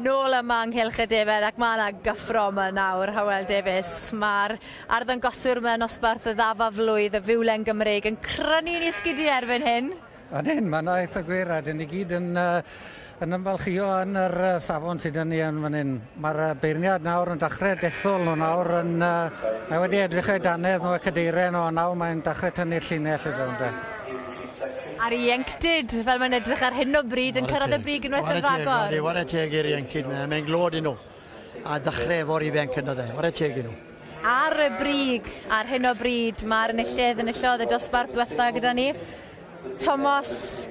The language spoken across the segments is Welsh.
Nôl yma yng nghylch y defed ac mae yna gyffro yma nawr, Hywel Davies. Mae'r arddangoswyr yma yn nosbarth y ddafa flwydd, y fiwlen Gymreig, yn crynu yn ei sgidiau erbyn hyn. Ydyn, mae yna eitha gwir, a dyn ni gyd yn, yn ymfalchio yn yr safon sydd yn ni yn fan hyn. Mae'r beirniad nawr yn dechrau dethol nhw nawr, yn, mae wedi edrych o'i dannedd nhw y cadeiriau nhw, a nawr mae'n dechrau tynnu'r llinell i fewn de. A'r ieuenctid, fel mae'n edrych ar hyn o bryd, yn cyrraedd y brig unwaith yn rhagor. Ware teg i'r ieuenctid, mae'n glod i nhw. A dechrau efo'r ifanc yno dde, ware teg i nhw. Ar y brig, ar hyn o bryd, mae'r enillydd enillodd y dosbarth diwetha gyda ni. Thomas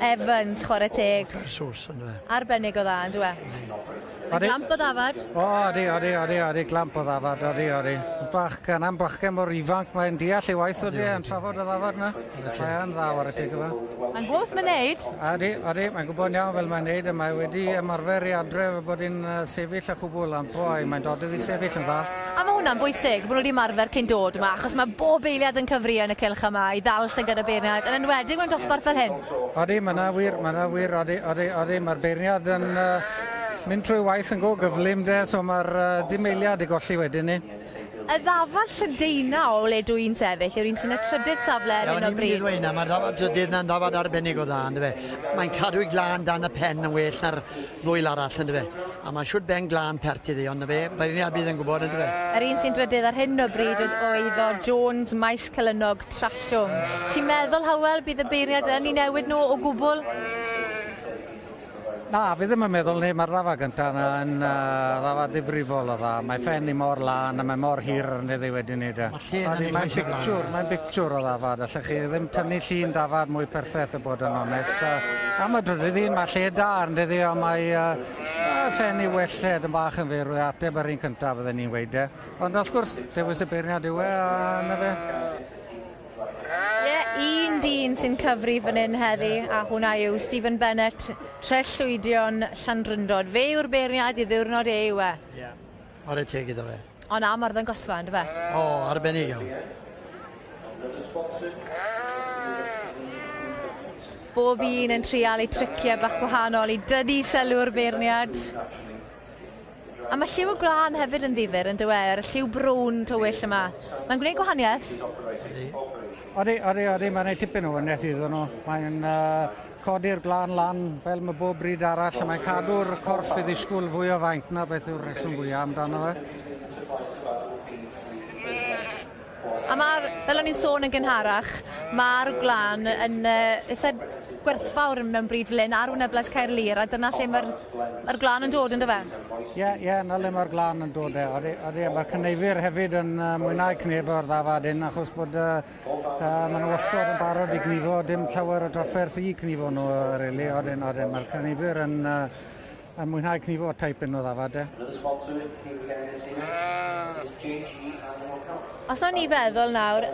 Evans, chwarae teg. Carsws, ynddo fe. Arbennig o dda, ynddo e? Glamp o ddafad. O, odi, odi, odi, odi, glamp o ddafad, odi, odi. Bachgen, am bachgen mor ifanc, mae'n deall ei waith odi, yn trafod y ddafad yna. Mae'n dda, ware teg efo. Mae'n gwybod beth mae'n neud. Odi, odi, mae'n gwybod iawn fel mae'n neud, a mae wedi ymarfer i adre bod hi'n sefyll a chwbl, am boi, mae'n dod iddi sefyll yn dda. A mae hwnna'n bwysig, bod nhw wedi ymarfer cyn dod yma, achos mae bob eiliad yn cyfri yn y cylch yma i ddal llygad y beirniad, yn enwedig mewn dosbarth fel hyn. Odi, mae yna wir, mae yna wir, odi, odi, odi, mae'r beirniad yn mynd trwy waith yn go gyflym de, so mae'r dim eiliad i golli wedyn ni. Y ddafad llydeina o le dwi'n sefyll yw'r un sy'n y trydydd safle ar hyn o bryd. Ie, o'n i'n mynd i ddweud 'na, mae'r ddafad trydydd na'n ddafad arbennig o dda, ynddo fe. Mae'n cadw i glân dan y pen yn well na'r ddwyl arall, ynddo fe. A mae'n siwt ben glân pert iddi, ond fe, beirniad bydd yn gwybod, ynddo fe. Yr un sy'n drydydd ar hyn o bryd oedd o eiddo Jones Maes Celynog Trallwng. Ti'n meddwl, Hywel, bydd y beirniad yn ei newid nhw o gwbl? Na, fi ddim yn meddwl ni, mae'r ddafad gyntaf yna yn ddafad ddifrifol o dda. Mae ffen i mor lân a mae mor hir yn iddi wedyn ni de. Mae lle yna Mae'n neu llais y pictiwr, mae'n pictiwr o ddafad. Allech chi ddim tynnu llun dafad mwy perffaith y bod yn onest. Am y drydydd un, mae lle da yn iddi, ond mae ffen i welled yn bach yn fyr, ateb yr un cyntaf bydden ni'n weud e. Ond wrth gwrs, dewis y beirniad yw e, a na fe. Ie, un dyn sy'n cyfri fan hyn heddi, a hwnna yw Stephen Bennett, Trellwydion Llandrindod. Fe yw'r beirniad i ddiwrnod e yw e. Ie, ware teg iddo fe. Ond am arddangosfa, ynddo fe? O, arbennig iawn. Bob un yn trial eu triciau bach gwahanol i dynnu sylw'r beirniad. A mae lliw y gwlân hefyd yn ddifyr yn dywe, y lliw brown tywyll yma. Mae'n gwneud gwahaniaeth. Odi, odi, odi, mae'n gwneud tipyn o wahaniaeth iddyn nhw. Mae'n codi'r gwlân lan fel mae bob bryd arall, a mae'n cadw'r corff i ddisgwyl fwy o faint na beth yw'r rheswm fwyaf amdano fe. A mae'r, fel o'n i'n sôn yn gynharach, mae'r gwlân yn eitha gwerthfawr mewn bryd fel hyn ar wyneblas Caerlŷr, a dyna lle mae'r ma gwlân yn dod, ynddo fe? Ie, ie, na le mae'r gwlân yn dod e. Odi, odi, mae'r cynefir hefyd yn mwynhau cnefo o'r ddafad hyn, achos bod maen nhw wastad yn barod i gnifo, dim llawer o drafferth i cnifo nhw, really. Odyn, odyn, mae'r cynefir yn mwynhau cnifo teip un o ddafad e. Os o'n i feddwl nawr,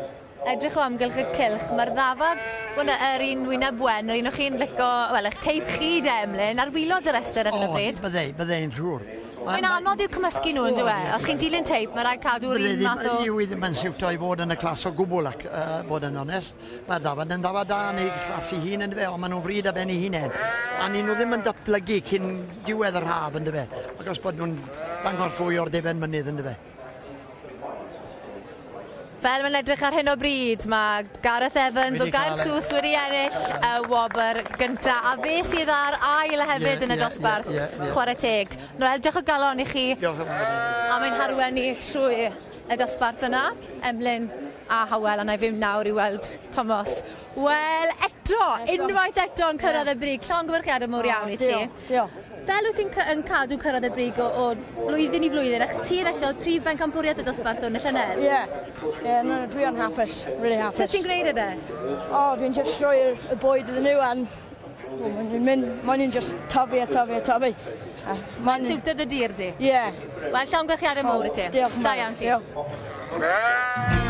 edrych o amgylch y cylch, mae'r ddafad, wel, yr un wyneb wen, yr un o'ch chi'n lico, wel, eich teip chi de, Emlyn, ar waelod y restr ar hyn o bryd. O, byddai'n siŵr. Mae'n anodd i'w cymysgu nhw, yndyw e? Os chi'n dilyn teip, mae rhaid cadw'r un math o... Yw i ddim yn siwto i fod yn y clas o gwbl ac bod yn onest. Mae'r ddafad yn ddafad da yn ei clas ei hun, yndyfe, ond maen nhw'n fryd ar ben eu hunain. A ni nhw ddim yn datblygu cyn diwedd yr haf, yndyfe, ac os bod nhw'n dangos fwy o'r defen mynydd, yndyfe. Fel mae'n edrych ar hyn o bryd, mae Gareth Evans o Gaersws wedi ennill y wobr gynta, a fe sydd ar ail hefyd yn y dosbarth, chwarae teg. Noel, diolch o galon i chi am ein harwain ni trwy y dosbarth yna, Emlyn a Hywel, a na i fynd nawr i weld Thomas. Wel, eto, unwaith eto yn cyrraedd y brig, llongyfarchiadau mawr iawn i ti. Diolch. Fel wyt ti'n yn cadw cyrraedd y brig o flwyddyn i flwyddyn, achos ti'n enillodd prif bencampwriaeth y dosbarth hwn y llynedd? Ie, ie, no, dwi yn hapus, really hapus. Sut ti'n gwneud e de? O, dwi'n just rhoi'r y bwyd iddyn nhw and maen nhw'n just tyfu a tyfu a tyfu. Mae'n siwtio dy dir di? Ie. Wel, llongyfarchiadau mawr i ti. Diolch yn Da fawr. iawn ti. Diolch.